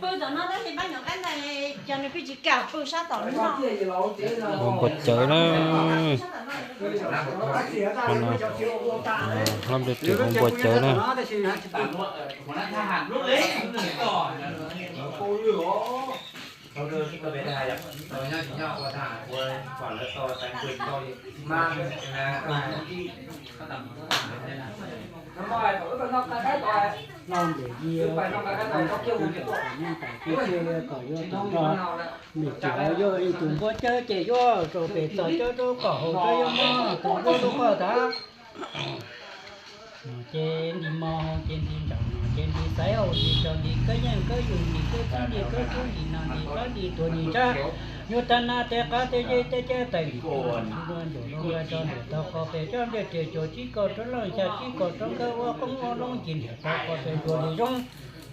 Pw tom no tab sis pab nyuam qaib ntawd ces nws pheej tsis kam pw sab tom no. Npua cawv na. Hlob Npliaj Ris ua npua cawv na. Hlob Npliaj Ris, nyob tais tiaj tiaj kom yuav tau noj. Nws tseem yog ib tug npua cawv ces yuav rau pem txog cawv rau kom haus rau yuav muab tus npua rau koj tas. Ces nti mo hau ces nti ntsam no ces nti xaiv hau nti rau nti kab yeej kab yug nti kab txib nti kab kub nti nas nti qab nti tuag nti ntsab. Yuav tag nas tej qab tej zej tej cab tais vim tug npua ncaum rau npua rau ntiam tau qhov pes tsob npliaj ris cuam tsib kaum rau leej xya tsib kaum rau nkawd ua qoob ua loo ces ntiam tau qhov pes ntsuas li zoo.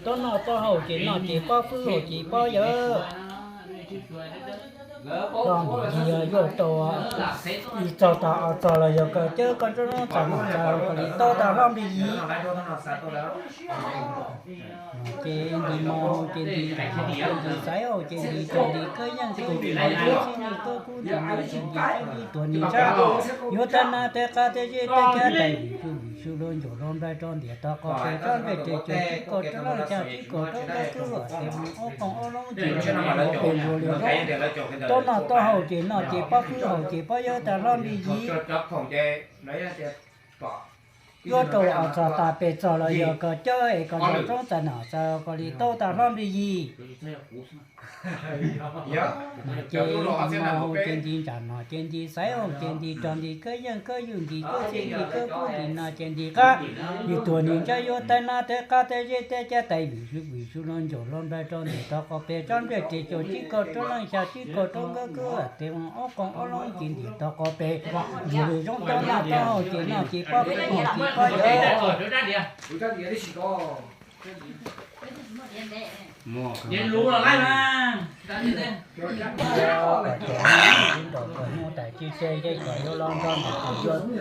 Tau noj tau haus ces noj ces pab fwb haus ces pab yawg. Hlob Npliaj Yis, yuav rau ib txog tag ob txog los yog koj cawb koj nrog nrog txais nom txais kom li tau tag Hlob Npliaj Yis. Ces nti mo hau ces nti ntsam no ces nti xaiv hau ces nti rau nti kab yeej kab yug nti kab txib nti kab kub nti nas ces nti qab nti tuag nti ntsab. Yuav tag nas tej qab tej zej tej cab tais vim tug vim tug los ncaum los nplai rau ntiam tau qhov pes tsob npliaj ris cuam tsib kaum rau leej xya tsib kaum rau nkawd kub ua tes mus ob qoob ob loo ces nti tau qhov pes ntsuas li zoo. Tau noj tau haus ces noj ces pab fwb haus ces pab yawg tag Hlob Npliaj Yis. Yuav rau ob txog tag pes txog los yog koj cawb es koj nrog nrog txais nom txais kom li tau tag Hlob Npliaj Yis. Ces nti mo hau ces nti ntsam no ces nti xaiv hau ces nti rau nti kab yeej kab yug nti kab txib nti kab kub nti nas ces nti qab nti tuag nti ntsab yuav tag nas tej qab tej zej tej cab tais vim tug vim tug los ncaum los nplai rau ntiam tau qhov pes tsob npliaj ris cuam tsib kaum rau leej xya tsib kaum rau nkawd kub ua tes mus ob qoob ob loo ces ntiam tau qhov pes ntsuas li zoo tau noj tau haus ces noj ces pab fwb haus ces pab yawg. Mus kom nrog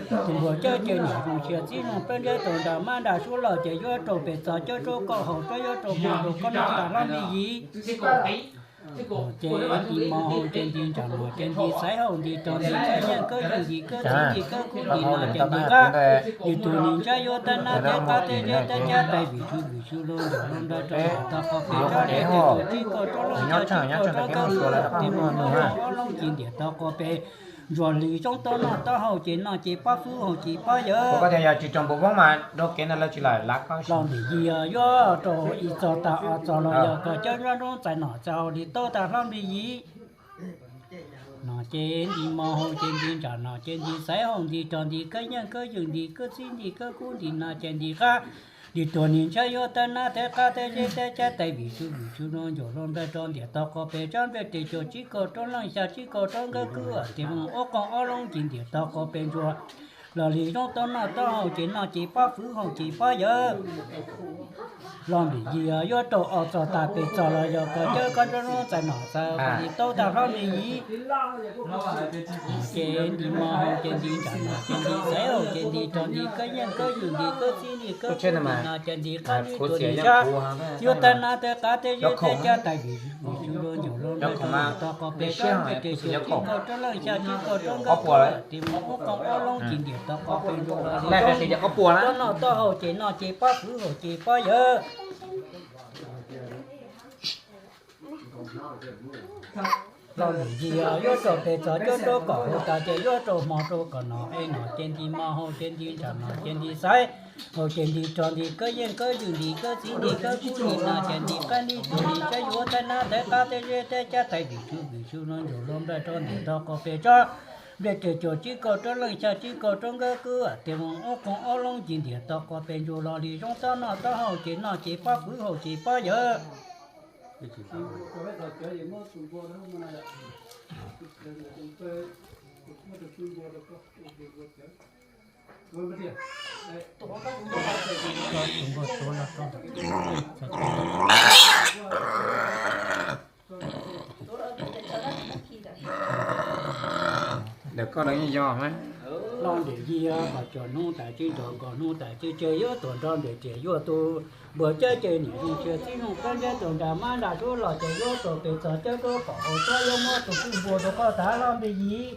tus npua cawv ces nim zoo sia txib zoo peb nrab tau nram mab nram suab los ces yuav rau pem txog cawb rau kom haus rau yuav rau hmo rau koj noj tag Hlob Npliaj Yis. Ces nti mo hau ces nti ntsam no ces nti xaiv hau nti rau nti kab yeej kab yug nti kab txib nti kab kub nti nas ces nti qab nti tuag nti ntsab yuav tag nas tej qab tej zej tej cab tais vim tug vim tug los ncaum los nplai rau ntiam tau qhov pes tsob npliaj ris cuam tsib kaum rau leej xya tsib kaum rau nkawd kub ua tes mus ob qoob ob loo ces ntiam tau qhov pes ntsuas li zoo tau noj tau haus ces noj ces pab fwb haus ces pab yawg. Hlob Npliaj Yis, yuav rau ib txog tag ob txog los yog koj cawb nrog nrog txais nom txais haus li tau tag Hlob Npliaj Yis. No ces nti mo hau ces nti ntsam no ces nti xaiv hau nti rau nti kab yeej kab yug nti kab txib nti kab kub nti nas ces nti qab nti tuag nti ntsab yuav tag nas tej qab tej zej tej cab tais vim tug vim tug los ncaum los nplai rau ntiam tau qhov pes tsob npliaj ris cuam tsib kaum rau leej xya tsib kaum rau nkawd kub ua tes mus ob qoob ob loo ces ntiam tau qhov pes ntsuas los li zoo tau noj tau haus ces noj ces pab fwb haus ces pab yawg. Hlob Npliaj Yis, yuav rau ob txog tag pes txog los yog koj cawb koj nrog nrog txais nom txais kom li tau tag Hlob Npliaj Yis. Ces nti mo hau ces nti ntsam no ces nti xaiv hau ces nti rau nti kab yeej kab yug nti kab txib nti kab kub nti nas ces nti qab nti tuag nti ntsab yuav tag nas tej qab tej zej tej cab tais vim tug los ncaum los nplai rau ntiam tau qhov pes tsob npliaj ris cuam tsib kaum rau leej xya tsib kaum rau nkawd kub ua tes mus ob qoob ob loo ces ntiam tau qhov pes ntsuas los li zoo tau noj tau haus ces noj ces pab fwb haus ces pab yawg. Hlob Npliaj Yis, yuav rau pem txog cawb rau kom haus tas ces yuav rau hmo rau kom noj es no ces nti mo hau ces nti ntsam no ces nti xaiv hau ces nti rau nti kab yeej kab yug nti kab txib nti kab kub nti nas ces nti qab nti tuag nti ntsab yuav tag nas tej qab tej zej tej cab tais vim tug vim tug los ncaum los nplai rau ntiam tau qhov pes tsob npliaj ris cuam tsib kaum rau leej xya tsib kaum rau nkawd kub ua tes mus ob qoob ob loo ces ntiam tau qhov pes ntsuas los li zoo tau noj tau haus ces noj ces pab fwb haus ces pab yawg. Ntawm koj los yeej yog mas. Ntuj yig, qhov cov hnub tas tsib nrog, qhov hnub tas tsib tseg yuav tuaj nrog ntiaj teb yuav tus npua cawv ces niam zoo tsiaj txib zoo kab ntiab tus nra mab nra suav los ces yuav tuaj pem txog cawv rau kom hauv tsob yuav muab tus kwj npua rau koj tas hlob ntuj yig.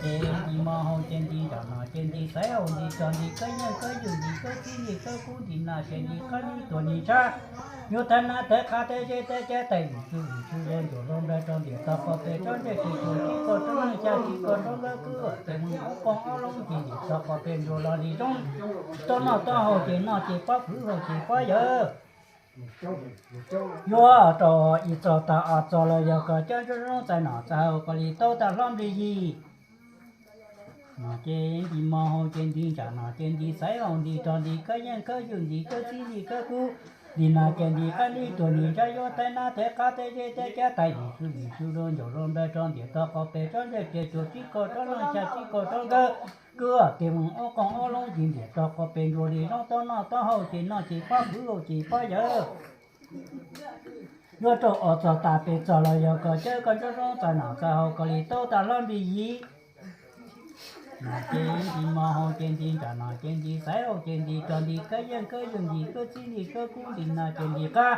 Ces nti mo hau ces nti nram no ces nti xaiv hau nti tso nti kab yeej kab yug nti kab txib nti kab kub nti no ces nti qab nti tuag nti ntsab. Yuav tab nab tab qab tab zeb tab cab tais vim tsw vim tsw zoo ncaum zoo nplaig rau ntiam tog qhov pes tsob ntsej ces tuag tsib kaug rau leej xya tsib kaug rau nkawd kwj ces mus ub qoog ob loob ces ntiam tog qhov pes ntuas los li roob. Tau noj tau haus ces noj ces pab kwv haus ces pab yawg. Yuav rau ib txog tag ob txog los yog kom cawv roob roob txais nom txais haus kom li tau tag hlob ntuj yig. Ces nti mo hau ces nti nram no ces nti xaiv hau nti rog nti kab yeej kab yug nti kab txib nti kab kub. Nti no ces nti qab nti tuag nti ntsab yuav tab nab tab qab tab zeb tab cab tais vim tsw vim tsw zoo ncaum zoo nplaig rau ntiam tog qhov pes tsob ntsej ces tuag tsib kaug rau leej xya tsib kaug rau nkawd kwj ces mus ub qoog ob loob ces ntiam tog qhov pes ntuas li roob tau noj tau haus ces noj ces pab kwv haus ces pab yawg. Yuav rau ob txog tag peb txog los yog kom cawv roob roob txais nom txais haus kom li tau tag hlob ntuj yig. Ces nti mo hau ces nti nram no ces nti xaiv hau ces nti rog nti kab yeej kab yug nti kab txib nti kab kub nti no ces nti qab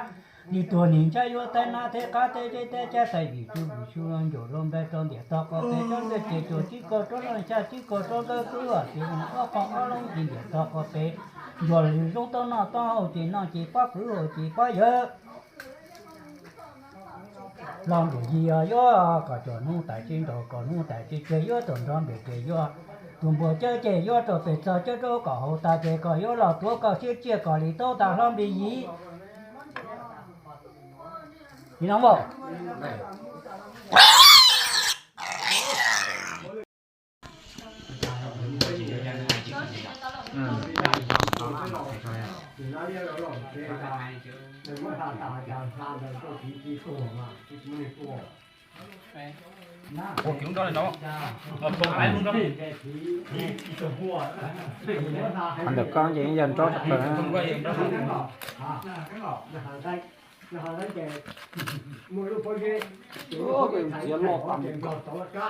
nti tuag nti ntsab yuav tab nab tab qab tab zeb tab cab tais vim tsw vim tsw zoo ncaum zoo nplaig rau ntiam tog qhov pes tsob ntsej ces tuag tsib kaug rau leej xya tsib kaug rau nkawd kwj ces mus ub qoog ob loob ces ntiam tog qhov pes ntuas li roob tau noj tau haus ces noj ces pab kwv haus ces pab yawg. Hlob ntuj yig, yuav kom cov hnub tas tsib nrog, kom hnub tas tsib tseg yuav tuaj nrog ntiaj teb yuav tus npua cawv ces yuav rau pem txog cawv rau kom hauv tas ces kom yuav los tuav koj siab tsiaj kom li tau tag hlob ntuj yig. Li no mas. Qhov ntawm koj ces yog nrov tshaj plaws.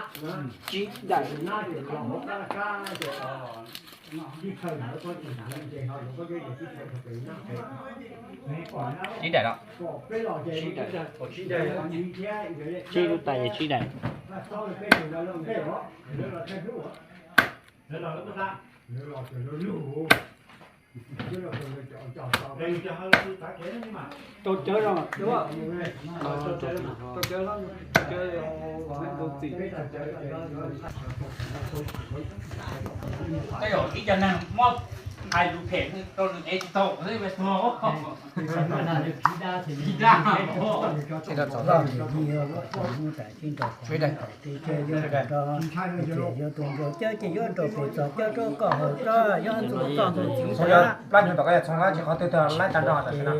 Txiav loj tas tsib daim. Tsib daim los? Tsib lub tais ces tsib daim. Rau cawv los, rau cawv, rau cawv, txim. Tej zaum ib co neeg muab hais lus phem rau nws ev tsis tau xwb. Hlob ntuj yig, kom cov hnub tas tsib nrog, kom hnub tas tsib tseg yuav tuaj nrog ntiaj teb yuav tus npua cawv ces yuav rau pem txog cawv rau kom hauv tsob yuav ntxuav txoj ntxuav txiv nrad. Plab nyuag tom koj yog txhoov lab tsis qhov twg twg laib tag nrho tam sim no.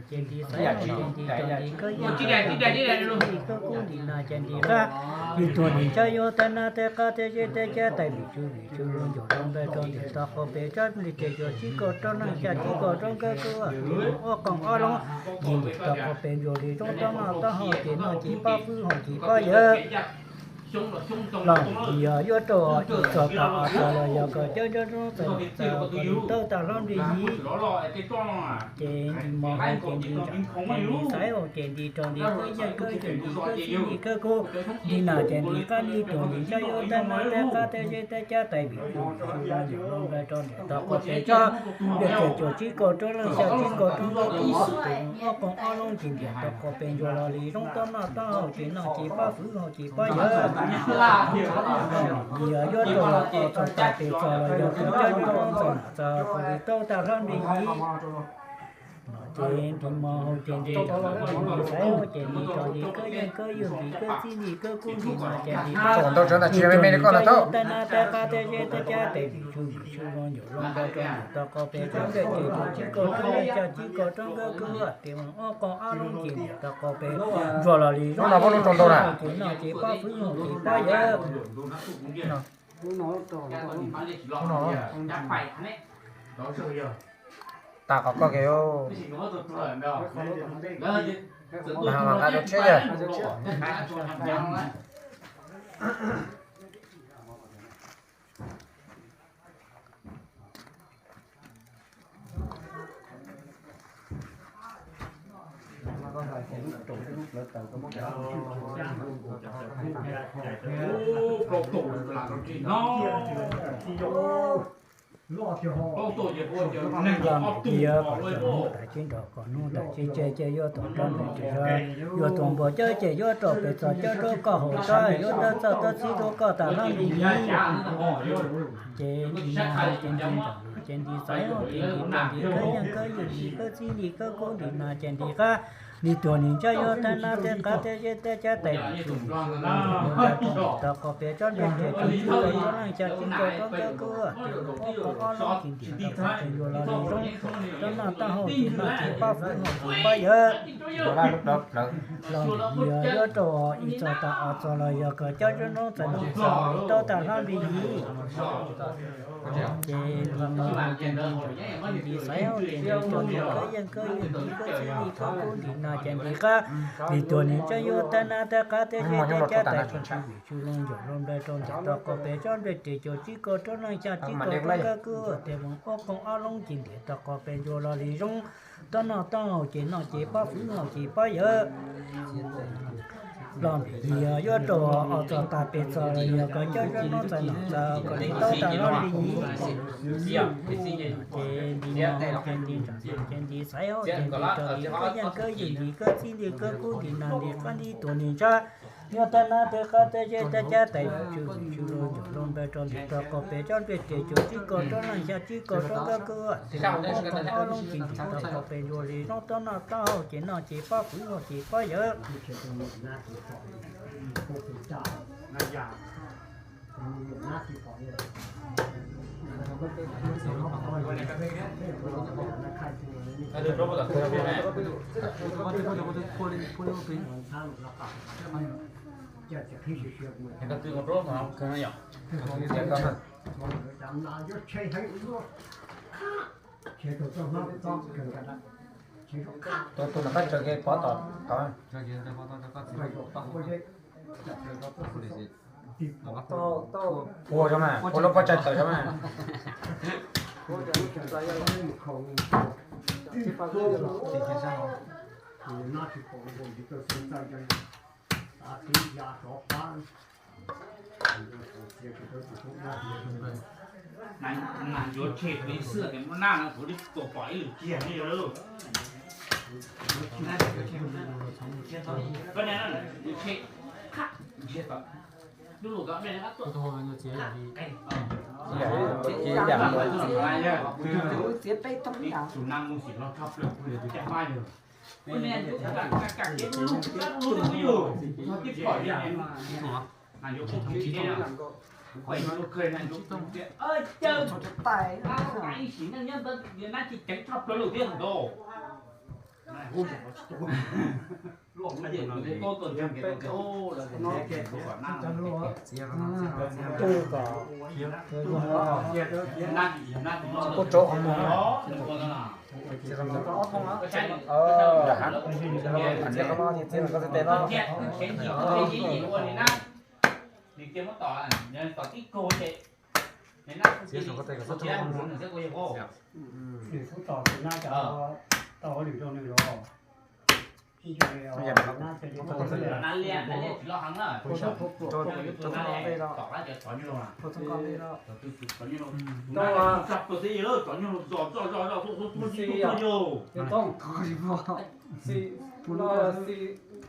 Ces nti xaiv ces nti rog nti kab yeej kab yug nti kab kub nti no ces nti qab nti tuag nti ntsab yuav tab nab tab qab tab zeb tab cab tais vim tsw vim tsw zoo ncaum zoo nplaig rau ntiam tog qhov pes tsob ntsej ces tuag tsib kaug rau leej xya tsib kaug rau nkawd kwj ces mus ub qoog ob loob ces ntiam tog qhov pes ntuas li roob tau noj tau haus ces noj ces pab kwv haus ces pab yawg. Hlob ntuj yig, yuav rau ib txog tag ob txog los yog kom cawv roob roob txais nom txais haus kom li tau tag hlob ntuj yig. Ces nti mo hau ces nti nram no ces nti xaiv hau ces nti rog nti kab yeej kab yug nti kab txib nti kab kub nti no ces nti qab nti tuag nti ntsab yuav tab nab tab qab tab zeb tab cab tais vim tsw vim tsw zoo ncaum zoo nplaig rau ntiam tog qhov pes tsob ntsej ces tuag tsib kaug rau leej xya tsib kaug rau nkawd kwj ces mus ub qoog ob loob ces ntiam tog qhov pes ntuas los li roob tau noj tau haus ces noj ces pab kwv haus ces pab yawg. Hlob ntuj yig, yuav rau ob txog tag peb txog los yog kom cawv roob roob txais nom txais haus kom li tau tag hlob ntuj yig. Ces nti mo hau ces nti nram no ces nti xaiv hau ces nti rog nti kab yeej kab yug nti kab txib nti kab kub nti no ces nti qab nti tuag nti ntsab yuav tab nab tab qab tab zeb tab cab tais vim tsw vim tsw zoo ncaum zoo nplaig rau ntiam tog qhov pes tsob ntsej ces tuag tsib kaug rau leej xya tsib kaug rau nkawd kwj ces mus ub qoog ob loob ces ntiam tog qhov pes ntuas los li roob tau noj ces noj ces pab kwv haus ces pab yawg. Tas qhov koj kev. Mas nqa rau tsheb yog. Los ntawm yog kom txog hnub tas tsib nrog kom hnub tas tsib tseg ces yuav tuaj rau npes ris zog, yuav tuaj npua cawb ces yuav rau pem txog cawb rau koj haus tsob, yuav tawb txoj tawb txhib rau koj tas hlab npis yis. Ces nti no ces nti ntawm no ces nti xaiv os, ces nti rau nti kab yeej kab yws, nti kab txib nti kab kub, nti no ces nti qab. Nti tuag nti ntsab yuav tag nab tej qab tej zeb tej cab tais tsw tau qhov pem tsob npej ris tsw tsis kaw tsob leej xya tsw kaw tsob kab kub, tes mus ob qhov ob lub ci ntiam tau qhov pem yuav los li zoo. Tsob noj tau haus ces noj ces pab fuv haus ces pab yawm. Los ntawm yog yuav rau ib txog tas ob txog los yog kom cov zoo noo txais noo txais tau tas hlab npis yis. Ces nti no ces nti ntawm no ces nti xaiv os, ces nti rau nti kab yeej kab yws, nti kab txib nti kab kub, nti no ces nti qab. Nti tuag nti ntsab yuav tag nab tej qab tej zeb tej cab tais tsw tsis vim tsw loo ncaum loo nplaws rau ntiam tau qhov pem tsob npej ris tsw tsis kaw tsob leej xya tsw kaw tsob kab kub, tes mus ob qhov ob lub ci ntiam tau qhov pem yuav los li zoo. Tsob noj tau haus ces noj ces pab fuv haus ces pab yawm. Los ntawm yog yuav rau ob txog tas pem txog los yog kom cov zoo noo txais noo txais kom nti tau tas hlab npis yis. Ces nti no ces nti ntawm no ces nti xaiv os, ces nti rau nti kab yeej kab yws, nti kab txib nti kab kub, nti no nti qab nti tuag nti ntsab yuav tag nab tej qab tej zeb tej cab tais tsw vim tsw loo ncaum loo nplaws rau ntiam tau qhov pem tsob npej ris tsw tsis kaw tsob leej xya tsw kaw tsob kab kub, tes mus ob qhov ob lub ci ntiam tau qhov pem yuav li zoo. Tsob noj tau haus ces noj ces pab fuv haus ces pab yawm. Tus tus nram qab tsaws ke pov tom tod. Ua zoo mas, ua lub pob tsaig tawm zoo mas. Nas yuav tshem kuv ib xwb tias muab nab no kuv twb tua pom ib lwm kiag li lawm. Koj niam, nws tshem, nws tshem tod. Lub lus koj niam, tus nas mus sim los tshaj plaws kuv lwm tus caj mab yog. Ua niam, tus kab kev lub lub twb yug, tib pom li. Nas yuav kuv tsis thiab, qhov ib tug khaws nas yuav kuv tias, caw, ib sim neej nyob ntawd nab tsis ceev tshaj plaws lawm thiab ntag. Koj tso qhov muag.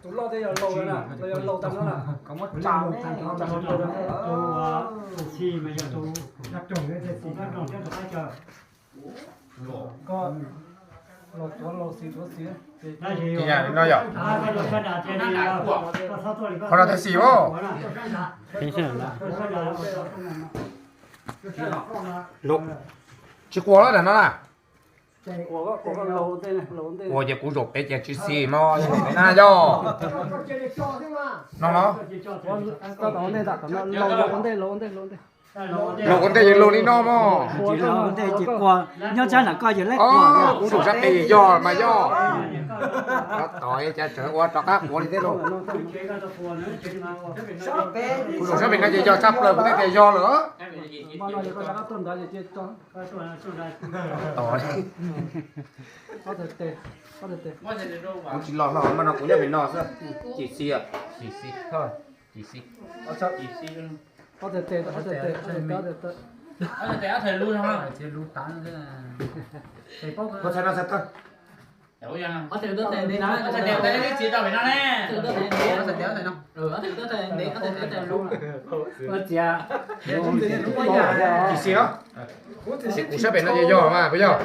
Tus loj tej yog laus na, los yog laus tag no na. Tus xis mas yog tus, tus roog thiab tus qab caw. Koj laus tuav laus xis tuav xis. Tab sis no yog, koj txhob tuaj li koj, qhov no tab sis os. Tsis quas los tam no na. Ua ces kuv zaum pem ces tsis xis mas na yog. No no. Laus ua ntej yog laus li no mog. Nyob tshab nram koj yog lab quas, kuv zaum sab pem yog mas yog. Tod cas tseem ua rov qab quav li thiab lauj. Kuv zaum sab pem no ces yog tshaj plaws kuv thiaj tias yog lawm. Tod, kuv tsis los hlo mas no kuv nyob pem no xwb. Cim xis, cim xis. Koj txhais no txhais tawb. Cim xis os. Ces kuv sab pem no ces yog mas puas yog?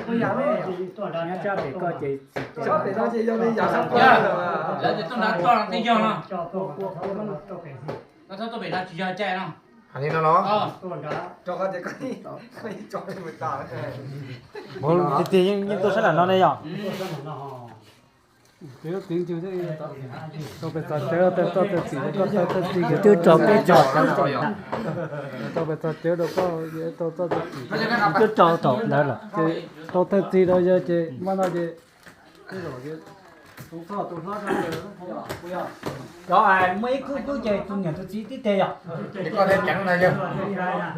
Lawv tias tuaj nrad toj no twb yog no. Koj txhob tuaj pem no tsis yog caij no. Hais li no los? Tiag tiag yeej tuaj sab nram no ne yom. Rau pem txog cawv, tau txoj txim rau koj, tau txoj txim. Twb rau peb txog cawv, tau pem txog cawv rau koj, tau txoj txim. Twb rau thaum ntawd lawm ces tau txoj txim rau yawg ces hmo no ces cov muaj ib khub khub ces tus niam tus txiv tib teg yom.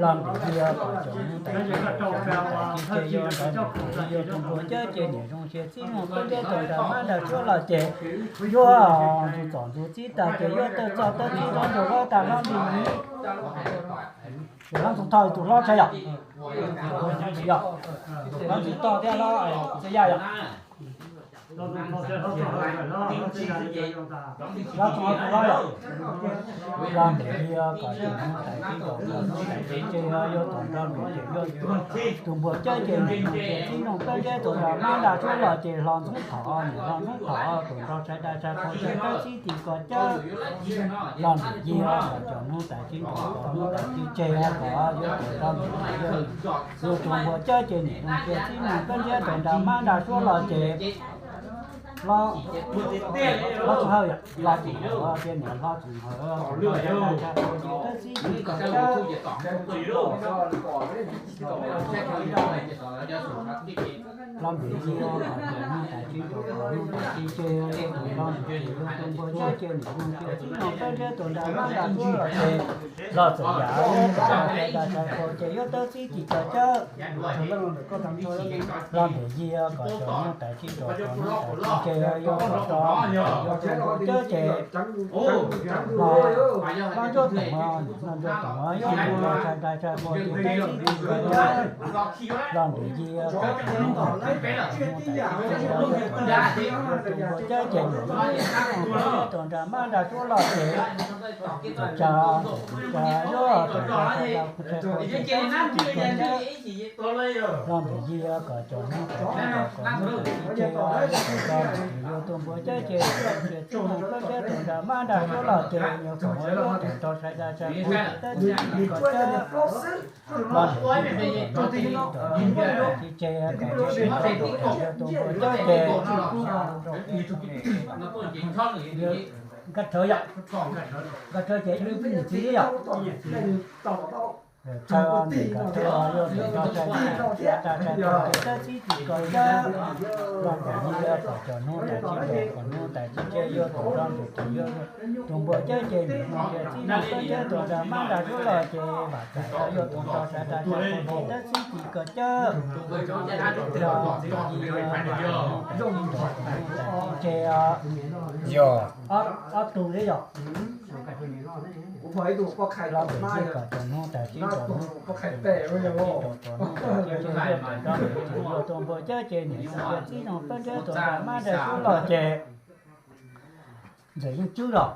Los ntim yog kom cov hnub tais tib, cov hnub tais tib ces yog ntawd ntim yog tus npua cawb ces niam zoo siab txib zoo peb ntiab rau nram mab nram suab los ces yuav ntxuav txom ntxuav txib tag ces yuav tawj txoj tawb txib hlob ntsuag hlob tag hlob nti ib. Ces hlob ntxuav thoj tus hlob tshaj yom. Yog hlob ntxuav thoj thiab hlob txiv yaj yom. Hlob ntxuav tus hlob yom. Los ntim yog kom tus hnub tais tib nkaus kom hnub tais tib ces yuav tus nrog ntim ces yuav tus npua cawb ces niam zoo siab txib zoo peb ntiab rau nram mab nram suab los ces hlob ntxuav thoj niam hlob ntxuav thoj tus nrog sai dab sai qhua ces tawb txib tim kom cawb. Los ntim yog kom cov hnub tais tib nkaus kom hnub tais tib ces kom yuav tus nrog ntim ces yuav tus npua cawb ces niam zoo siab txib zoo peb ntiab rau nram mab nram suab los ces hlob, hlob txhua hawj yom, hlob txhua hawj ces niam hlob txhua hawj tus nrog sai dab sai qhua ces tawb txib tim kom cawb. Los ntim yog kom cov hnub tais tib nkaus kom hnub tais tib ces yuav tus nrog ntim ces yuav tus npua cawb ces niam zoo siab txib zoo peb ntiab rau nram mab nram suab los ces hlob txhua yam yuav tus nrog sai dab sai qhua ces yuav tawb txib tim kom cawb. Los ntim yog kom cov hnub tais tib nkaus kom hnub tais tib ces yuav tus nrog ntim ces yuav tus npua cawb ces hlob, hlob ntsuab toom, hlob ntsuab toom yuav tus nrog sai dab sai qhua ces tawb txib tim kom cawb. Los ntim yog kom cov hnub tais tib nkaus kom hnub tais tib ces yuav tus nrog ntim ces yuav tus npua cawb ces niam zoo siab txib zoo peb ntiab rau nram mab nram suab los ces tsa, tsa yuav tus nrog sai dab sai qhua ces tawb txib tim kom cawb. Los ntim yog kom cov hnub tais tib nkaus kom hnub tais tib ces yuav tus nrog ntim ces yuav tus npua cawb ces niam zoo siab txib zoo peb ntiab rau nram mab nram suab los ces niam zoo siab yuav tus nrog sai dab sai qhua ces tawb txib tim kom cawb. Los ntim yog kom cov hnub tais tib ces kom hnub tais tib yuav tus npua cawb ces nkaj rhawv yom, nkaj rhawv ces ib niam txiv yom. Txhawb nws kom txhawb yuav tus nrog sai dab sai qhua ces tawb txib tim kom cawb. Los ntim yog kom cov hnub tais tib nkaus kom hnub tais tib ces yuav tus nrog ntim ces yuav tus npua cawb ces niam zoo siab txib zoo peb ntiab rau nram mab nram suab los ces vam txhawb yuav tus nrog sai dab sai qhua ces tawb txib tim kom cawb. Los ntim yog kom cov hnub tais tib nkaus kom hnub tais tib ces yog ob tug thiab yog. Los ntim yog kom cov hnub tais tib nkaus kom hnub tais tib ces yuav tus nrog ntim ces yuav tus npua cawb ces niam zoo siab txib zoo peb ntiab rau nram mab nram suab los ces ntxawm yeej tswb los,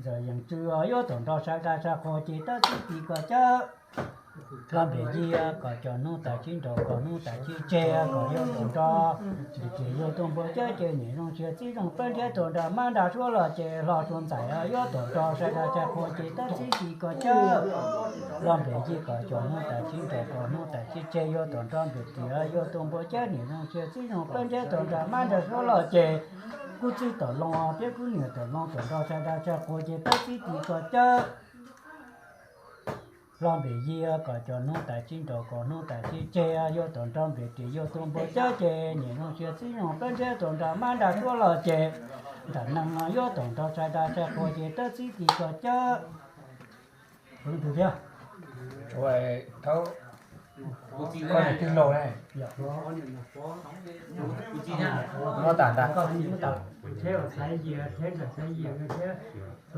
ntxawm yeej tswb yuav tus nrog sai dab sai qhua ces tawb txib tim kom cawb. Los ntim yog kom cov hnub tais tib nkaus kom hnub tais tib ces kom yuav tus nrog ntim ces yuav tus npua cawb ces niam zoo siab txib zoo peb ntiab rau nram mab nram suab los ces hlob suav ntxais yuav tus nrog sai dab sai qhua ces tawb txib tim kom cawb. Los ntim yog kom cov hnub tais tib nkaus kom hnub tais tib ces yuav tus nrog ntim ces yuav tus npua cawb niam zoo siab txib zoo peb ntiab rau nram mab nram suab los ces kuv txiv tom loo thiab kuv niam tom loo tus nrog sai dab sai qhua ces tawb txib tim kom cawb. Los npis yig kom cov hnub tas tsib nraus kom hnub tas tsib tseg, yuav tuam nrog npis ris yuav tus npua cab ces niam zoo siab txib zoo plab ntseb tuam nrog mab nrag suab los ces nram neeg yuav tuam nrog sai dag sai qhua ces tab txib tis kom cab. Tus twg thiab? Koj tus twg laus ne? Muab tas ntag.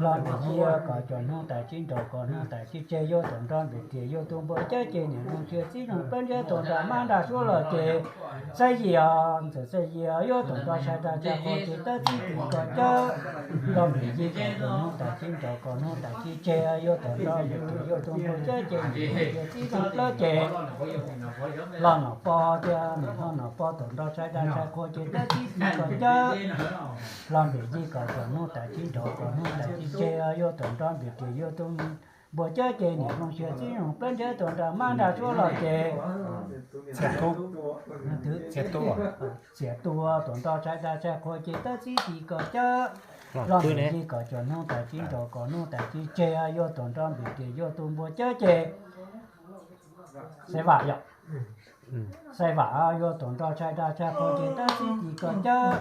Los npis yig kom cov hnub tas tsib nraus kom hnub tas tsib tseg, yuav tuam nrog npis ris yuav tus npua cab ces niam zoo siab txib zoo plab ntseb tuam nrog mab nrag suab los ces xab yig, ntxawm xab yig yuav tuam nrog sai dag sai qhua ces tab txib tis kom cab. Los npis yig kom cov hnub tas tsib nraus kom hnub tas tsib tseg, yuav tuam nrog npis ris yuav tus npua cab ces niam zoo siab txib zoo plab ces los nom pog thiab niam zoo nom pog tuam nrog sai dag sai qhua ces tab txib tis kom cab. Los npis yig kom cov hnub tas tsib nraus kom hnub tas tsib tseg, yuav tuam nrog npis ris yuav tus npua cab ces niam zoo siab txib zoo plab ntseb tuam nrog mab nrag suab los ces txiav tu, txiav tu tuam nrog sai dag sai qhua ces tab txib tis kom cab. Los npis yig kom cov hnub tas tsib nraus kom hnub tas tsib tseg, yuav tuam nrog npis ris yuav tus npua cab ces xais vam yom, xais vam yuav tuam nrog sai dag sai qhua ces tab txib tis kom cab.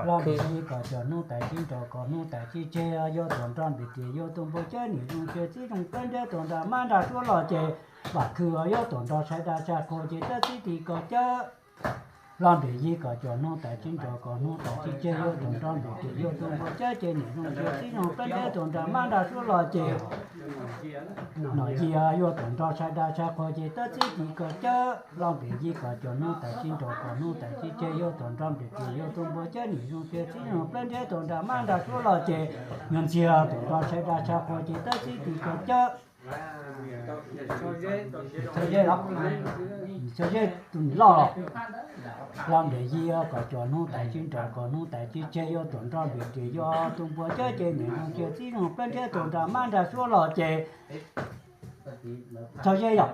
Los npis yig kom cov hnub tas tsib nraus kom hnub tas tsib tseg, yuav tuam nrog npis ris yuav tus npua cab niam zoo siab txib zoo plab ntseb tuam nrog mab nrag suab los ces vam khw yuav tuam nrog sai dag sai qhua ces tab txib tis kom cab. Los npis yig kom cov hnub tas tsib nraus kom hnub tas tsib tseg, yuav tuam nrog npis ris yuav tus npua cab ces niam zoo siab txib zoo plab ntseb tuam nrog mab nrag suab los ces nom yig yuav tuam nrog sai dag sai qhua ces tab txib tis kom cab. Los npis yig kom cov hnub tas tsib nraus kom hnub tas tsib tseg, yuav tuam nrog npis ris yuav tus npua cab niam zoo siab txib zoo plab ntseb tuam nrog mab nrag suab los ces nyuag ntxiag tuam nrog sai dag sai qhua ces tab txib tis kom cab. Txhob zeb los, txhob zeb tus niam loj los. Los npis yig kom cov hnub tas tsib nraus kom hnub tas tsib tseg, yuav tuam nrog npis ris yuav tus npua cab ces niam zoo siab txib zoo plab ntseb tuam nrog mab nrag suab los ces txhob zeb yom,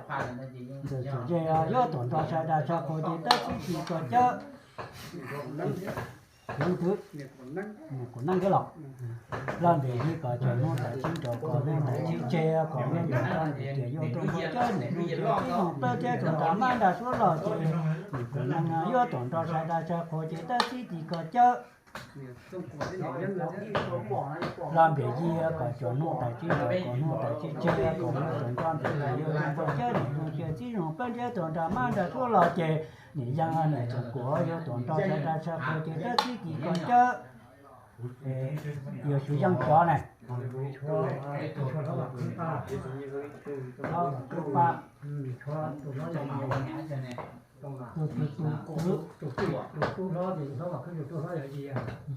txhob zeb yuav tuam nrog sai dag sai qhua ces tab txib tis kom cab. Tus twg? Kuv neeb thiab los. Los npis yig kom cov hnub tas tsib nraus kom hnub tas tsib tseg, kom hnub tas nrog npis ris yuav tus npua cab niam zoo siab txib zoo plab ntseb tuam nrog mab nrag suab los ces niam kuv neeb yuav tuam nrog sai dag sai qhua ces tab txib tis kom cab. Los npis yig kom cov hnub tas tsib nraus kom hnub tas tsib tseg, kom hnub tas nrog npis ris yuav tus npua cab niam zoo siab txib zoo plab ntseb tuam nrog mab nrag suab los ces niam yeej niam txoom kuam yuav tuam nrog sai dag sai qhua ces tab txib tis kom cab. Yuav tsum yeej cov ne.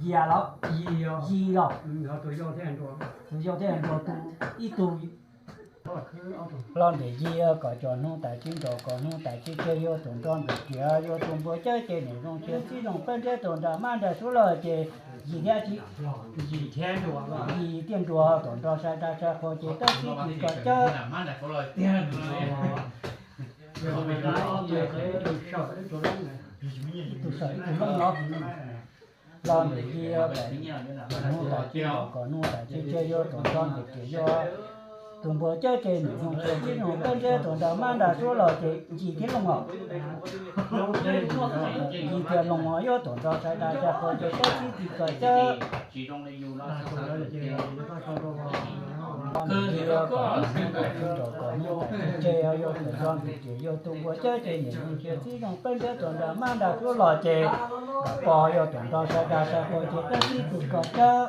Yias los? Tus yau thiab nruas tus ib tug. Los npis yig kom cov hnub tas tsib nraus kom hnub tas tsib tseg, yuav tuam nrog npis ris yuav tus npua cab ces niam zoo siab txib zoo plab ntseb tuam nrog mab nrag suab los ces yis thiab tsis, yis thiab nruas tuam nrog sai dag sai qhua ces tab txib tis kom cab. Tus saum ib tug looj los. Los npis yig kom cov hnub tas tsib nraus kom hnub tas tsib tseg, yuav tuam nrog npis ris yuav tus npua cab ces niam zoo siab txib zoo plab ntseb tuam nrog mab nrag suab los ces yis thiab looj os. Yis thiab looj os, yuav tuam nrog sai dag sai qhua ces tab txib tis kom cab. Los npis yig kom cov hnub tas tsib nraus kom hnub tas tsib tseg, yuav tuam nrog npis ris yuav tus npua cab ces niam zoo siab txib zoo plab ntseb tuam nrog mab nrag suab los ces pog yuav tuam nrog sai dag sai qhua ces tab txib tis kom cab.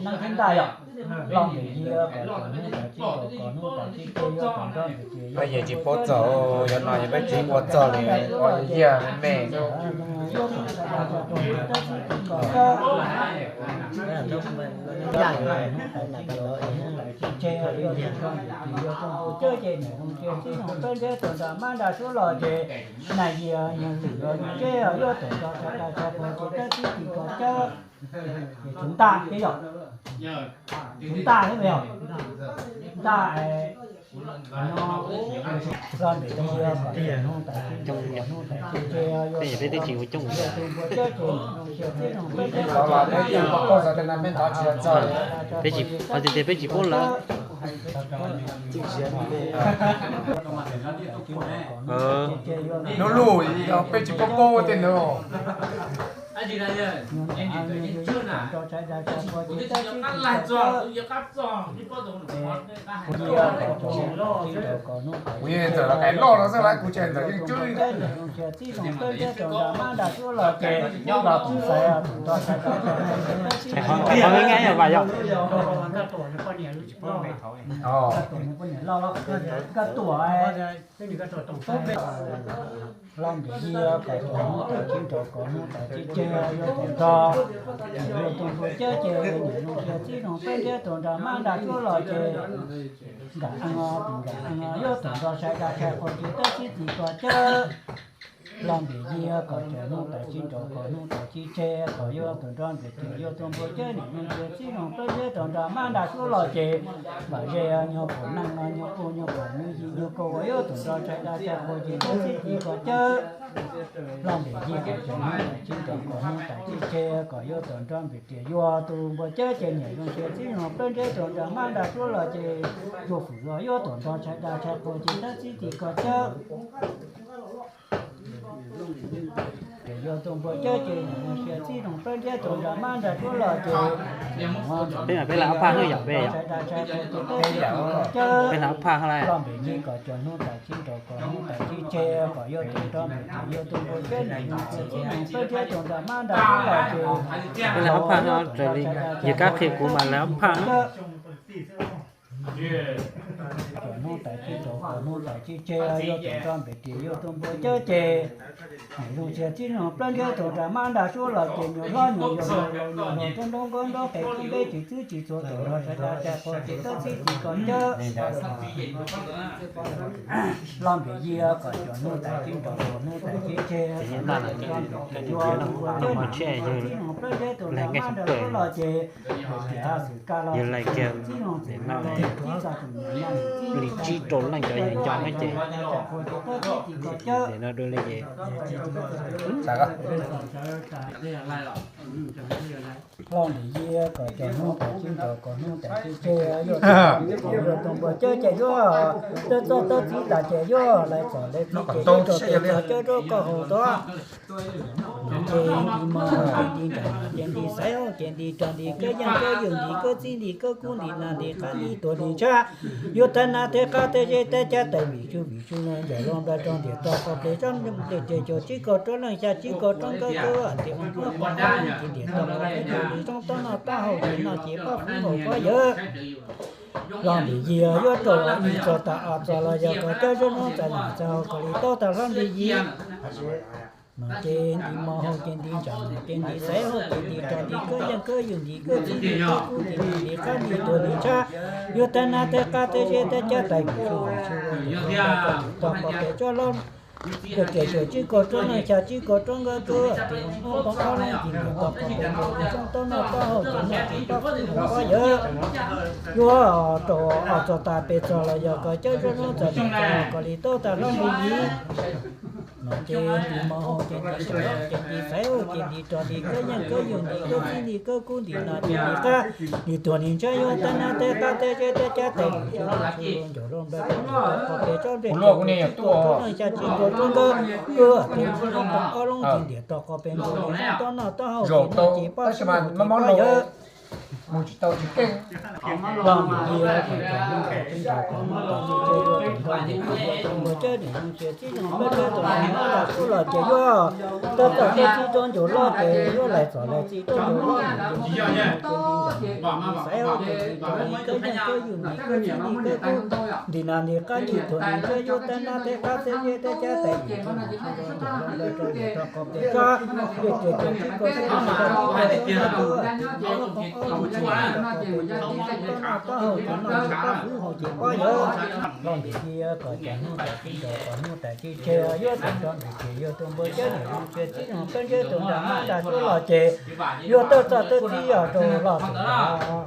Neeb thib ntaj yom. Los npis yig kom cov hnub tas tsib nraus kom hnub tas tsib tseg, yuav tuam nrog npis ris yuav tus npua cab ces niam zoo siab txib zoo plab ntseb tuam nrog mab nrag suab los ces yis thiab looj os. Peb tsis paub txog, yog no yog peb tsis ua txog li, ua yig me. Cab ces niam zoo siab txib zoo plab ntseb tuam nrog mab nrag suab los ces nais yig yog lwm los yog tseb yuav tuam nrog sai dag sai qhua ces tab txib tis kom cab. Tus ntaj thiab yog, tus ntaj thiab yog, ntaj. Los npis yig kom cov hnub tas tsib nraus kom hnub tas tsib tseg, yuav tuam nrog npis ris yuav tus npua cab ces niam zoo siab txib zoo plab ntseb tuam nrog mab nrag suab los ces yis thiab tsis, peb tsis paub lawm. Hnub lub yog peb tsis paub paub tej ntawd. Kuv yeej txawm los kais loj no xwb las, kuv tseem ntawm yeej tswb. Qhov nqaij yog vas yog. Los ntim yig kom cov hnub tas tsib nrau kom hnub tas tsib tseg yuav tau nrog, yuav tau npua cawb ces niam zoo sia txib zoo peb ntiab tau nrog mab nrog suab los ces nkawd nkawd yuav tau nrog sai dab sai qhua ces tab txib txiv kom cawb. Los ntim yig kom cov hnub tas tsib nrau kom hnub tas tsib tseg kom yuav tau nrog ntim ces yuav tau npua cawb niam zoo sia txib zoo peb ntiab tau nrog mab nrog suab los ces vam ze nyuag pum neej no nyuag ua nyuag pum nyuag yig nyuag kaus uas yuav tau nrog sai dab sai qhua ces tab txib txiv kom cawb. Los ntim yig kom cov hnub tas tsib nrau kom hnub tas tsib tseg kom yuav tau nrog ntim ces yuav tau npua cawb ces niam zoo sia txib zoo peb ntiab tau nrog mab nrog suab los ces tsuas fwm los yuav tau nrog sai dab sai qhua ces tab txib txiv kom cawb. Ces yuav tau npua cawb ces niam zoo sia txib zoo peb ntiab tau nrog mab nrog suab los ces peb, peb lawv ob phaj xwb yom, peb yom, peb lawv ob phaj xwb lauj. Los ntim yig kom cov hnub tas tsib nrau kom hnub tas tsib tseg kom yuav tau nrog ntim ces yuav tau npua cawb niam zoo sia txib zoo peb ntiab tau nrog mab nrog suab los ces peb lawv ob phaj xwb, raws li yog kab qhia kuv mas lawv ob phaj xwb. Cov hnub tas tsib nrau kom hnub tas tsib tseg yuav tau nrog ntim ces yuav tau npua cawb ces niam zoo sia txib zoo peb ntiab tau nrog mab nrog suab los ces nyuag hlob nyuag yau nyuag laus nyuag hluas nraug nraug nkauj nraug qhe tub npeb tsis txwb tsis txhua tau nrog sai dab sai qhua ces tab txib txiv kom cawb. Los ntim yig kom cov hnub tas tsib nrau kom hnub tas tsib tseg kom yuav tau nrog ntim ces yuav tau npua cawb niam zoo sia txib zoo peb ntiab tau nrog mab nrog suab los ces tus tiam xwm kaj los txib zoo txim no los txib txog tus niam no txib li tsib rau leej cov yawg nco no ces nim no dua li ces los ntim yig kom cov hnub tas tsib nrau kom hnub tas tsib tseg yuav tau npua cawb ces yuav tau txog tau txiv tas ces yuav lawv txom lawv txiv ces yuav tau txog cawb rau koj haus tod. Ces nti mos ces nti nram ces nti xaiv ces nti rog nti kab yeej kab yws nti kab txib nti kab kub nti nas nti qab nti tuag nti ntshab, yuav thaj nas thaj qab thaj zeb thaj cab tais vim su vim su no ncaim los npaj rau ntiam tog qhov pes tsob nplej ces caum tsib kaug rau leej xya tsib kaug rau nkawd kawg tias ua nruab qhov qab leej ces ntiam tog qhov pes caum nti soob tob noj tob haus ces no ces pab fwv haus pab yawg. Los ntim yig yuav rau los ib txog tag ob txog los yog kom cawb zog nub txais ntim txais haus kom li taub tag hlob nti yig. Ces nti mos haus ces nti ntsam ces nti xaiv haus ces nti rog nti kab yeej kab yws nti kab txib nti kab kub nti nas nti qab nti tuag nti ntshab, yuav thaj nas thaj qab thaj zeb thaj cab tais vim su vim su ua ntiam tog qhov pes tsob hlob ces caum tsib kaug rau leej xya tsib kaug rau nkawd kawg tias ua nruab qhov qab leej ces ntiam tog qhov pes caum nti soob tob noj tob haus ces no ces pab fwv haus pab yawg. Yuav rau ob txog tag peb txog los yog kom cawb zog nub txais ntim txais haus kom li taub tag hlob nti yig. No ces nti mos haus ces nti ntsam ces nti xaiv haus ces nti rog nti kab yeej kab yws nti kab txib nti kab kub nti nas ces nti qab nti tuag nti ntshab, yuav thaj nas thaj qab thaj zeb thaj cab tais vim su vim su ua ntiam tog qhov pes tsob nplej ces caum tsib kaug rau leej xya tsib kaug rau nkawd kawg tias ua nruab qhov qab leej ces ntiam tog qhov pes caum nti soob tob noj tob haus ces no ces pab fwv haus ces pab yawg. Los ntim yig kom cov hnub tas tsib nrau kom hnub tas tsib tseg yuav tau nrog ntim ces yuav tau npua cawb niam zoo sia txib zoo peb ntiab tau nrog mab nrog suab los ces yuav tau txog tau txib rau ncaus loj ces yuav lais txom lais txib rau ncaus loj ces nti xaiv haus ces nti rog nti kab yeej kab yws nti kab txib nti kab kub nti nas nti qab nti tuag nti ntshab, yuav thaj nas thaj qab thaj zeb thaj cab tais vim su vim su ua ntiam tog qhov pes tsob nplej ces caum tsib kaug rau leej xya tsib kaug rau nkawd kawg tias ua nruab qhov qab leej ces ntiam tog qhov pes caum nti soob tob noj tob haus ces no ces pab fwv haus ces pab yawg. Los ntim yig kom cov hnub tas tsib nrau kom hnub tas tsib tseg yuav tau nrog ntim ces yuav tau npua cawb niam zoo sia txib zoo peb ntiab tau nrog mab nrog suab los ces yuav tau txog tau txib yog rau loj tus ntawd.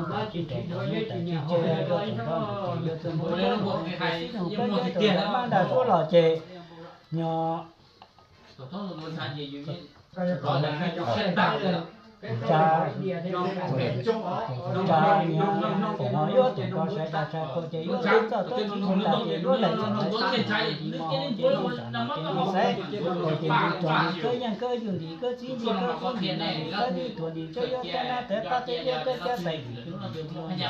lub tawm tsib nres rau lub tawm tsib tseg, yuav tawm nrog nws ces yuav tawm nrog nws ces xib noog peb nyob tawm nrog mab nrag suab los ces nyob tsa, tsa, nyob foom no yuav tawm nrog sai tas sai qhua ces yuav tawm txoj tawm txib tas ces yuav laim txog lawv txib no ces nti mog ces nti xaiv, ces nti rog nti kab yeej kab yug nti kab txib nti kab kub nti na nti kab nti tuag nti kab yuav kab nab tawv qab teb yab kab cab tais yim cuj nti nti rog nti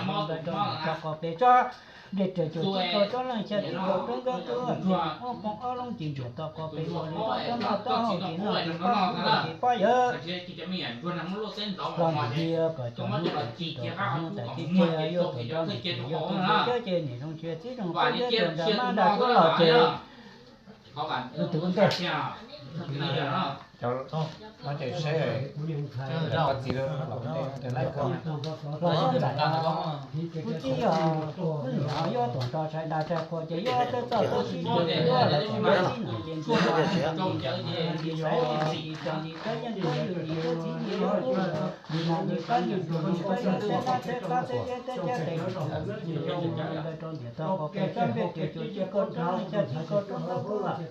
rog qos pes tsob, nplej reg cuag tib kaug roob leej xya tib kaug roob nkab kub ces mus ub qoob ob loob ces ntiam tau qos pes luag li roob roob noj taub hau ces noj ces pob kub hau ces pob yawg los ntim li kom cov hnub tawm txib rau kom hnub tawm txib tseg yuav tawm nrog nws ces yuav tawm nrog cab ces niam zoo ntsia txib zoo peb nyob tawm nrog mab nrag suab los ces tus ntej lub txib os, lub niam yuav tuag nrog sai tas sai qhua ces yuav tawm txoj tawm txib ces yuav laim txog lawv txib no ces nti mog ces nti xaiv ces nti rog nti kab yeej kab yug nti kab txib nti kab kub nti na nti kab nti tuag nti kab yuav teb nab teb qab teb yab teb cab tais nti rog nti rog ntiam tau qos pes tsob nplej reg cuag tib kaug roob leej xya tib kaug roob nkab kub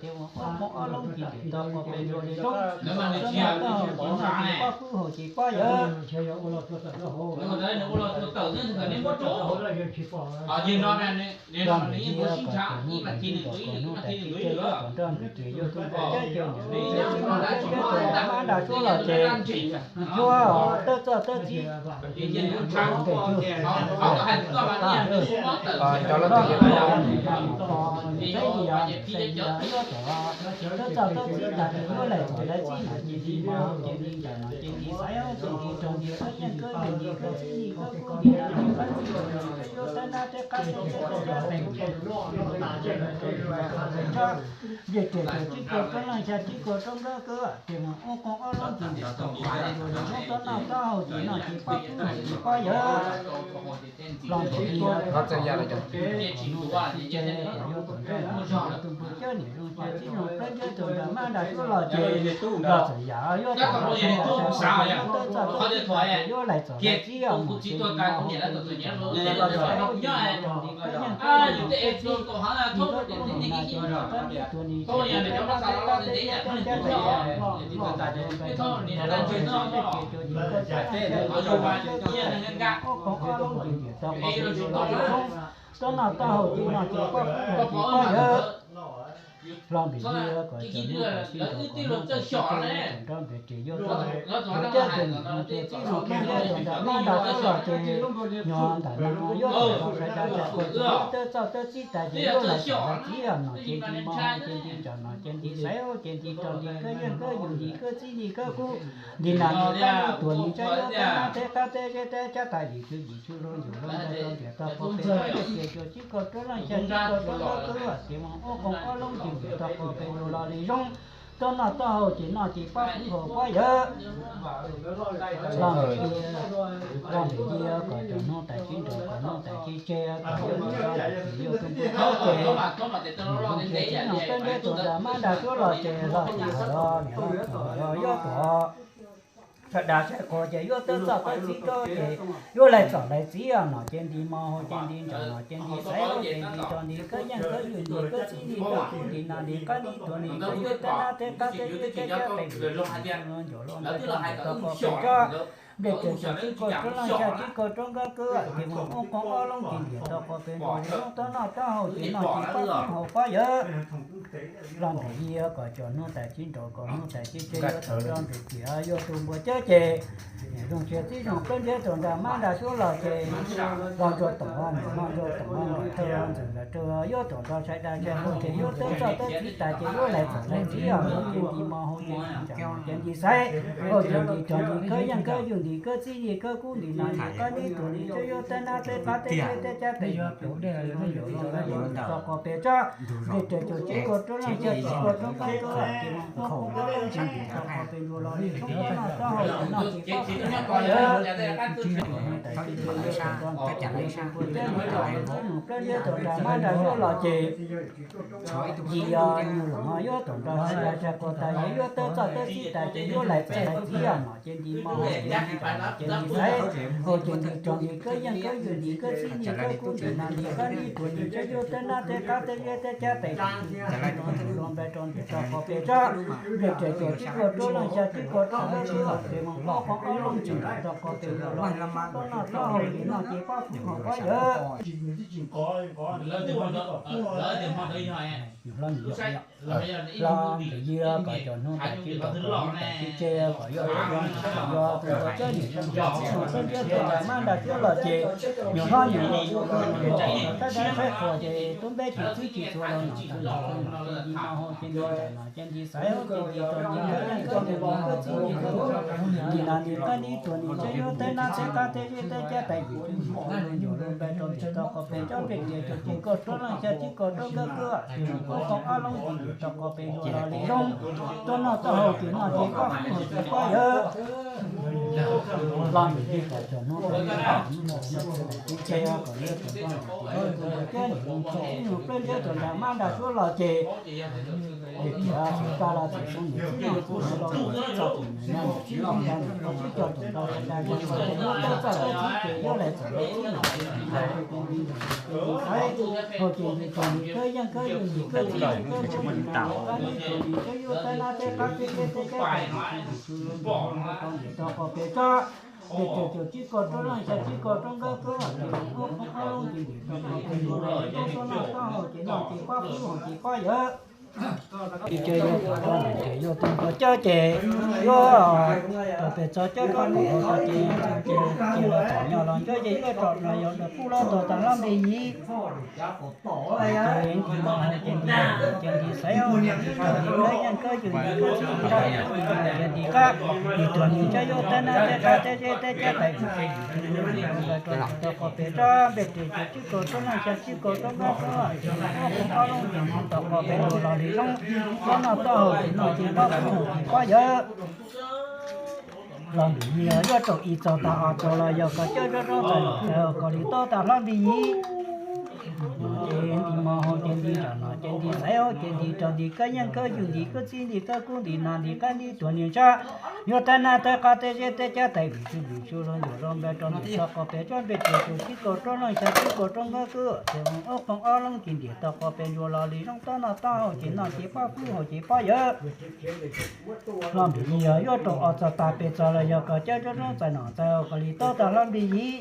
ces mus ub qoob ob loob ces ntiam tau qos pes luag li roob roob noj taub hau ces noj ces pob kub hau ces pob yawg los ntim li kom cov hnub tawm txib rau kom hnub tawm txib tseg yuav tawm nrog nws ces yuav tawm nrog nws ces txib no peb nyob tawm nrog mab nrag suab los ces yuav tawm txoj tawm txib ntej cuj ntej cuj, cov lawv twb yeej saib li os, saib li os, yuav tawm tawm txoj tawm txib tas ces yuav laim txog lawv txib no ces nti mog ces nti ncaim no ces nti xaiv ces nti rog nti kab yeej kab yug nti kab txib nti kab kub nti na nti kab nti tuag nti kab yuav teb nab teb qab teb yab teb cab tais nti rog nti rog nti rog nti rog nti rog nplej reg cuag tib kaug roob leej xya tib kaug roob nkab kub ces mus ub qoob ob loob ces ntiam tau qos pes luag li roob roob noj taub hau ces noj ces pob kub hau ces pob yawg los ntim li kom cov hnub tawm txib tseg kom yuav tawm nrog nws ces yuav tus npus cab niam zoo ntsia txib zoo peb nyob tawm nrog mab nrag suab los ces los txawm yam yuav tawm nrog sai tas sai qhua ces yuav tawm txoj tawm txib ces yuav laim txog lawv txib os mus ces nti mog ces nti rog nti kab yeej kab yug nti kab txib nti kab kub nti na ces nti kab nti tuag nti ces nti kab nab teb qab teb yab teb cab tais nti rog nti rog nti rog nplej reg cuag tib kaug roob leej xya tib kaug roob nkab kub ces mus ub qoob ob loob ces ntiam tau qos pes luag li roob roob noj taub hau ces noj ces pob kub hau ces pob yawg los ntim li kom cov hnub tawm txib rau kom hnub tawm nrog nws ces yuav tawm nrog cab ces niam zoo ntsia txib zoo peb nyob tawm nrog mab nrag suab los ces nyob ntawm no yuav tawm nrog sai tas sai qhua ces yuav tawm txoj tawm txib tas ces yuav laim txog lawv txib os no ces nti mog ces nti rog no ces nti xaiv ces nti rog nti kab yeej kab yug nti kab txib nti kab kub nti na nti kab nti tuag nti tsab yuav teb nab teb qab teb yab teb cab tais yim cuj yim cuj zoo yim zoo ntawd rau ntiam tau qos pes tsob nplej reg cuag tib kaug roob leej xya tib kaug roob nkab kub ces mus ub qoob ob loob ces ntiam tau qos pes luag li roob roob noj taub hau ces noj ces pob kub hau pob yawg los ntim li, los ntim li kom cov hnub tawm txib rau kom hnub tawm txib tseg kom yuav tawm nrog nws ces yuav tus npus cab ces niam zoo ntsia txib zoo peb nyob tawm nrog mab nrag suab los ces los txawm hawm los niam los txawm hawm los yuav tuag Sawv daws sawv qhov ces yuav tawb txoj tawb txib rau ces yuav laig txom laig txim os. Nom ces nti mo hau ces nti ntsam, nom ces nti xaiv hau ces nti rau nti kab yeej kab yws nti kab txib nti kab kub nti nas nti qab nti tuag nti ces yuav tawb nab teb qab teb zeb teb cab tais nti ncuav lub npe rau nti tau qhov pes tsab, npe tes tsaus tsib kaug rau leej xya tsib kaug rau nkab kub tim mus ob qhov ob lub nti ntiam tau qhov pes nkaus li lub tawb noj tawb haus ces noj ces pob kub haus pob yawg. Los ntim yig kom cov hnub tais tsib nraud kom hnub tais tsib tseg yuav tau rau ntim tiam yuav tus npua cab ces niam zoo siab txib zoo plab ntiab rau nram mab nram suab los ces los nrog tom, niam hmo nrog tom, nram thawj los ntxawm los rau yuav tom nrog sai dab sai qhua ces yuav tawb txoj tawb txib tas ces yuav laig txom laig txim os. Nom ces nti mo hau ces nti ntsam, nom ces nti xaiv hau ces nti rau nti kab yeej kab yws nti kab txib nti kab kub nti nas nti qab nti tuag nti ces yuav tawb nab teb qab teb zeb teb cab tais nti ncuav lub npe rau nti tau qhov pes tsab, npe tes tsaus tsib kaug rau leej xya tsib kaug rau nkab kub tim mus ob qhov ob lub nti ntiam tau qhov pes nkaus los li lub tawb noj tawb haus ces noj ces pob kub haus pob yawg. Tais tsib tseg yuav tau rau ntim tiam yuav tus npua cab ces niam hmo nrog tom, niam hmo nrog tom nram mab nram suab los ces yig yog nyuag los no yuav tom nrog sai dab sai qhua tas ces yuav tawb txoj tawb txib tas ces yuav laig txom laig txim os. Nom ces nti mo hau ces nti ntsam, nom ces nti xaiv hau ces nti rau nti kab yeej kab yws nti kab txib nti kab kub nti nas nti qab nti tuag nti ces yuav tawb nab teb qab teb zeb teb cab tais nti ncuav lub npe rau ntim tau qhov pes tsab, npe tes tsaus tsib kaug rau leej xya tsib kaug rau nkab kub tim mus ob qhov ob lub nti ntiam tau qhov pes nkaus los li lub tawb noj tawb haus ces noj ces pob kub haus pob yawg. Los ntim yig kom cov hnub tais tsib nraud kom hnub tais tsib tseg kom yuav tau rau ntim tiam yuav tus npua cab niam zoo siab txib zoo plab ntiab rau nram mab nram suab los ces niam hmo niam los ua rau niam hmo tom sab dab saib qhua ces tub npeb tsis txwb tsis txhua los nom ces nti mo hau ces nti ntsam, nom ces nti xaiv hau ces nti rau nti kab yeej kab yws nti kab txib nti kab kub nti nas nti qab nti tuag nti ces yuav tawb nab teb qab teb zeb teb cab tais nti ncuav lub npe rau ntim tau qhov pes tsab, npe tes tsaus tsib kaug rau leej xya tsib kaug rau nkab kub tim mus ob qhov ob lub nti ntiam tau qhov pes nkaus los li lub tawb noj tawb haus ces noj ces pob kub haus ces pob yawg. Los ntim yig kom cov hnub tais tsib nraud kom hnub tais tsib tseg kom yuav tus npua cab niam zoo siab txib zoo plab ntiab rau nram mab nram suab los ces niam tiam tsis kaj los txim xeeb niam txib zoo xeeb los txib txog tus niam nyob niam txib zoo nrog niam txib cog tus nrog tus nrog ces yuav tawb txoj tawb txib ces yuav laig txom laig txim nom ces nti xaiv hau ces nti rau nti kab yeej kab yws nti kab txib nti kab kub nti nas nti qab nti tuag nti ces yuav tawb nab teb qab teb zeb teb cab tais nti ncuav lub npe rau ntim tau qhov pes tsab, npe tes tsaus tsib kaug rau leej xya tsib kaug rau nkab kub tim mus ob qhov ob lub nti ntiam tau qhov pes nkaus los li lub tawb noj tawb haus ces noj ces pob kub haus ces pob yawg. Tsis tseg yuav tau rau ntim tiam yuav tus npua cab ces yuav tau pes txog cab rau tus hauv tau ces ces los txom nyom los ncauj ces yuav tso los yog los pub los tau tas hlob npe yig. Ces nti mo hau ces nti ntsam, ces nti xaiv hau ces nti rau nti kab yeej kab yws nti kab txib nti kab kub nti nas ces nti qab nti tuag nti ces yuav tawb nab teb qab teb zeb teb cab tais nti ces nti rau ntim tau qhov pes tsab, npe tes tsaus tsib kaug rau leej xya tsib kaug rau nkab kub tim mus ob qhov ob lub nti ntiam tau qhov pes nkaus los li lub tawb noj tawb haus ces noj ces pob kub haus ces pob yawg. Los ntim yig yuav tsaus ib txog tag ob txog los yog kom cab zoj zoj txais nom txais kom li tau tas hlob npe yig.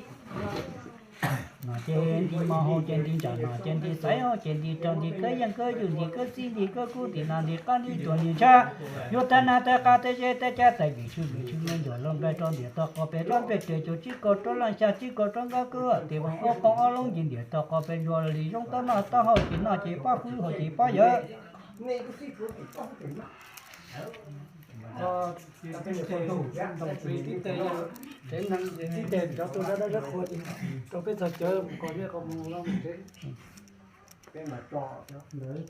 Nom ces nti mo hau ces nti ntsam, nom ces nti xaiv hau ces nti rau nti kab yeej kab yws nti kab txib nti kab kub nti nas nti qab nti tuag nti tsab, yuav tawb nab teb qab teb zeb teb cab tais vim tsw vim tsw los ncuav lub npe rau ntim tau qhov pes tsab, npe tes tsaus tsib kaug rau leej xya tsib kaug rau nkab kub tim mus ob qhov ob lub nti ntiam tau qhov pes nkaus los li lub tawb noj tawb haus ces noj ces pob kub haus ces pob yawg. Los ntim yig yuav tsaus ob txog tag peb txog los yog kom cab zoj zoj txais nom txais kom li tau tas hlob npe yig. Nom ces nti mo hau ces nti ntsam, nom ces nti xaiv hau ces nti rau nti kab yeej kab yws nti kab txib nti kab kub nti nas nti qab nti tuag nti tsab, yuav tawb nab teb qab teb zeb teb cab tais vim tsw vim tsw los ncuav lub npe rau ntim tau qhov pes tsab, npe tes tsaus tsib kaug rau leej xya tsib kaug rau nkab kub tim mus ob qhov ob lub nti ntiam tau qhov pes nkaus li lub tawb noj tawb haus ces noj ces pob kub haus ces pob yawg. Ntawd ib teg rau cov dab dab zab qhua ces rau peb txog cawv mus kom nej qhov mus los mus tsev. Ntawd ib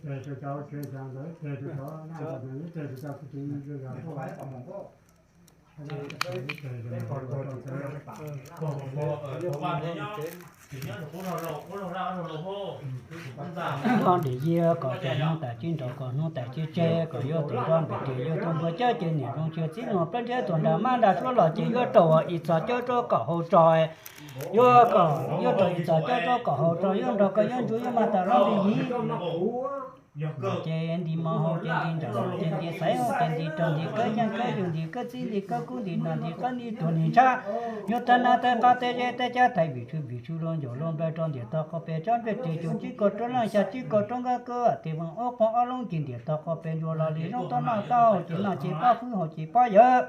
teg rau cov tsev, ntawd ib teg rau cov naj, ntawd ib teg rau cov kwv tij neej tsa zos tuaj. Hlob Ntim Yias kom cov hnub tas tsib nraud kom hnub tas tsib tseg kom yuav tus nrog npes ris yuav tus npua cawb ces niam zoo siab txib nua plab ntseb tus nra mab nra suab los ces yuav rau ib txhos cawb rau kom hau tso, yuav kom yuav rau ib txhos cawb rau kom hau tso yuav nrog koj yuav ntsuj yuav mas tas hlob Ntim Yias. Ces nti mo hau ces nti nram no ces nti xaiv hau ces nti rog nti kab yeej kab yug nti kab txib nti kab kub nti no nti qab nti tuag nti ntshab. Yuav tag nab tag qab teb zeb teb cab thaiv vim tsw vim tsw luag ncaum luag nplaws rau ntiam tog qhov pes tsob npej ris cuv tsib kaug roob leej xya tsib kaug roob nkab kub tim voos ob qoob ob loob ces ntiam tog qhov pes ntsuas los li zoo toj noj toj haus ces noj ces pob fwb haus ces pob yawg.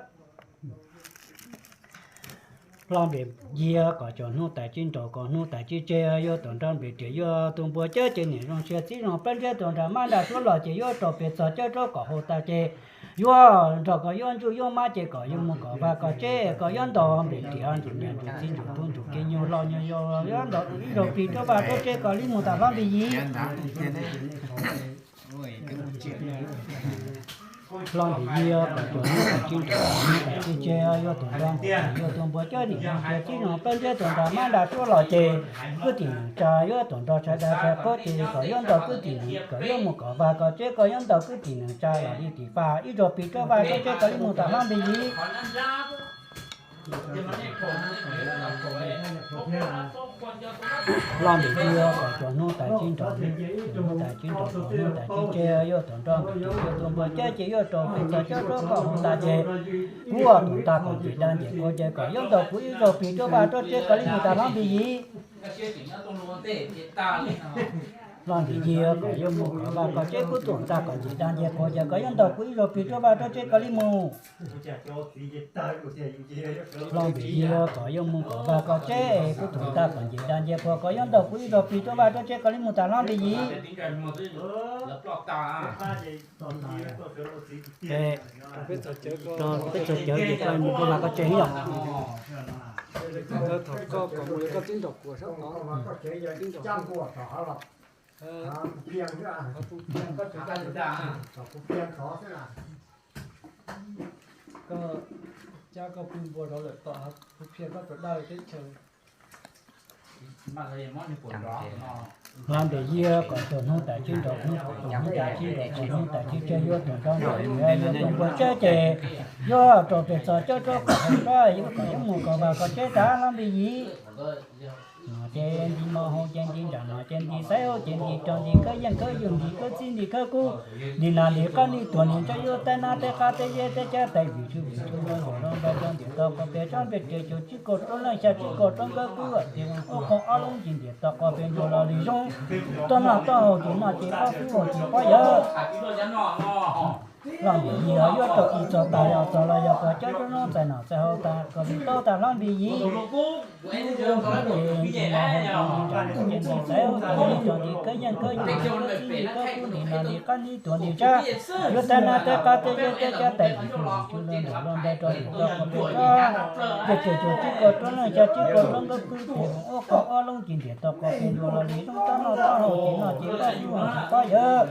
Hlob Ntim Yias kom cov hnub tas tsib nraud kom hnub tas tsib tseg yuav tus nrog npes ris yuav tus npua cawb ces niam zoo siab txib nua plab ntseb tus nra mab nra suab los ces yuav rau pes txhos cawb rau kom hau tas ces yuav nrog koj yuav ntsuj yuav mab ces kom yuav mus kom vaj kom tsev kom yuav ntaus npes ris ho ntsuj niam ntsuj txiv ntsuj tub ntsuj kiv nyuj hlob nyuj yau yuav ntaus ib zaug plig rau vaj rau tsev kom li mus tas hlob Ntim Yias. Hlob Ntim Yias kom cov hnub tas tsib nraud kom hnub tas tsib tseg yuav tus nrog npes ris yuav tus npua cawb niam zoo siab txib nua plab ntseb tus nra mab nra suab los ces kwv tim neej tsa yuav tus nrog sawv daws sawv qub ces kom yuav ntaus kwv tim neej kom yuav mus kom vaj kom tsev kom yuav ntaus kwv tim neej tsa los li tim faj ib zaug plig rau vaj rau tsev kom li mus tas hlob Ntim Yias. Hlob Ntim Yias kom cov hnub tas tsib nraud, hnub tas tsib nraud kom hnub tas tsib tseg yuav tus nrog npes ris yuav tus npua cawb ces yuav rau pes txhos cawb rau kom hau tas ces kuv ua tus ntag kom nce dag nce qhua ces kom yuav ntaus kuv ib zaug plig rau vaj rau tsev kom li mus tas hlob Ntim Yias. Hlob Ntim Yias kom yuav mus kom vaj kom tsev kuv tus ntag kom nce dag nce qhua ces kom yuav ntaus kuv ib zaug plig rau vaj rau tsev kom li mus. Hlob Ntim Yias kom yuav mus kom vaj kom tsev kuv tus ntag kom nce dag nce qhua kom yuav ntaus kuv ib zaug plig rau vaj rau tsev kom li mus tas hlob Ntim Yias. Peb txog cawv ces koj mus koj vaj koj tsev yom. Cab koj pw npua rau lawm tom, kuv qhia koj tus dab teb chaws. Hlob Ntim Yias kom tus hnub tas tsib nraud, hnub tas tsib nraud kom hnub tas tsib tseg yuav tus nrog npes ris yuav tus npua cawb ces yuav rau pes txhos cawb rau kom hau tso yuav kom yuav mus kom vaj kom tsev tas hlob Ntim Yias. Ces nti mo hau ces nti nram no ces nti xaiv hau ces nti rog nti kab yeej kab yug nti kab txib nti kab kub nti nas nti qab nti tuag nti ntshab yuav teb nab teb qab teb zeb teb cab teb vim tsw vim tsw luag ncaum luag nplaws rau ntiam tog qhov pes tsob npej ris cuv tsib kaug roob leej xya tsib kaug roob nkawb kub tim voos ob qoob ob loob ces ntiam tog qhov pes ntsuas los li zoo toj noj toj haus ces noj ces pob fwb haus ces pob yawg. Hlob Ntim Yias yuav rau ib txog tas yog txog los yog koj cab rau noob txais nom txais haus tas kom li tau tas hlob Ntim Yias. Ces nti mo hau ces nti nram no ces nti xaiv hau ces nti rog nti kab yeej kab yug nti kab txib nti kab kub nti nas nti qab nti tuag nti ntshab yuav teb nab teb qab teb zeb teb cab teb vim tsw vim tsw luag ncaum luag nplaws rau ntiam tog qhov pes tsob npej ris cuv tsib kaug roob leej xya tsib kaug roob nkawb kub tim voos ob qoob ob loob ces ntiam tog qhov pes ntsuas los li zoo toj noj toj haus ces noj ces pob fwb haus ces pob yawg.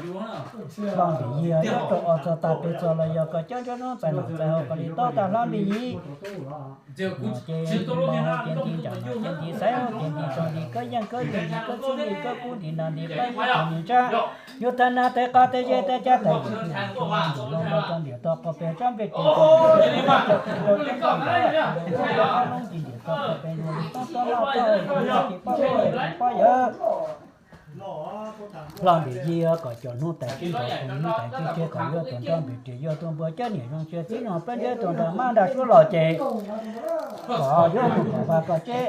Hlob Ntim Yias yuav rau ob txog tas pes txog los yog koj cab rau noob txais nom txais haus kom li tau tas hlob Ntim Yias. Ces nti mo hau ces nti nram no ces nti xaiv hau ces nti rog nti kab yeej kab yug nti kab txib nti kab kub nti nas nti qab nti tuag nti ntshab yuav teb nab teb qab teb zeb teb cab teb vim tsw vim tsw luag ncaum luag nplaws rau ntiam tog qhov pes tsob npej ris cuv tsib kaug roob nkawb kub tim voos ob qoob ob loob ces ntiam tog qhov pes ntsuas li toj noj toj haus ces noj ces pob fwb haus ces pob yawg. Hlob Ntim Yias kom cov hnub tas tsib nraud kom hnub tas tsib tseg kom yuav tus nrog npes ris yuav tus npua cawb niam zoo siab txib nua plab ntseb tus nra mab nra suab los ces kom yuav mus kom vaj kom tsev,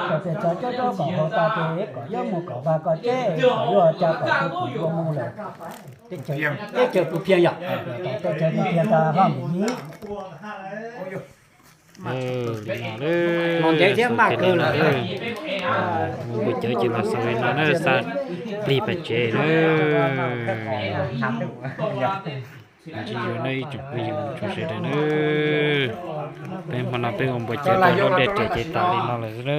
kom pes txhos cawb rau kom hau tas ces kom yuav mus kom vaj kom tsev, kom yuav cas kom kuv tus ua mus lawm. Teb chaws kuv phiaj yom, teb chaws kuv phiaj tas hlob Ntim Yias. Li no, los ntev thiab maj kawg lawm. Mus npua cawb ces los xaus li no na, xa plig pam tsev na. Ntsis yuav nej ib tsoom phooj ywg tsoom sawv daws na, peb hmo no peb ua npua cawb rau lub dej riam ces tas li no lawm xwb na.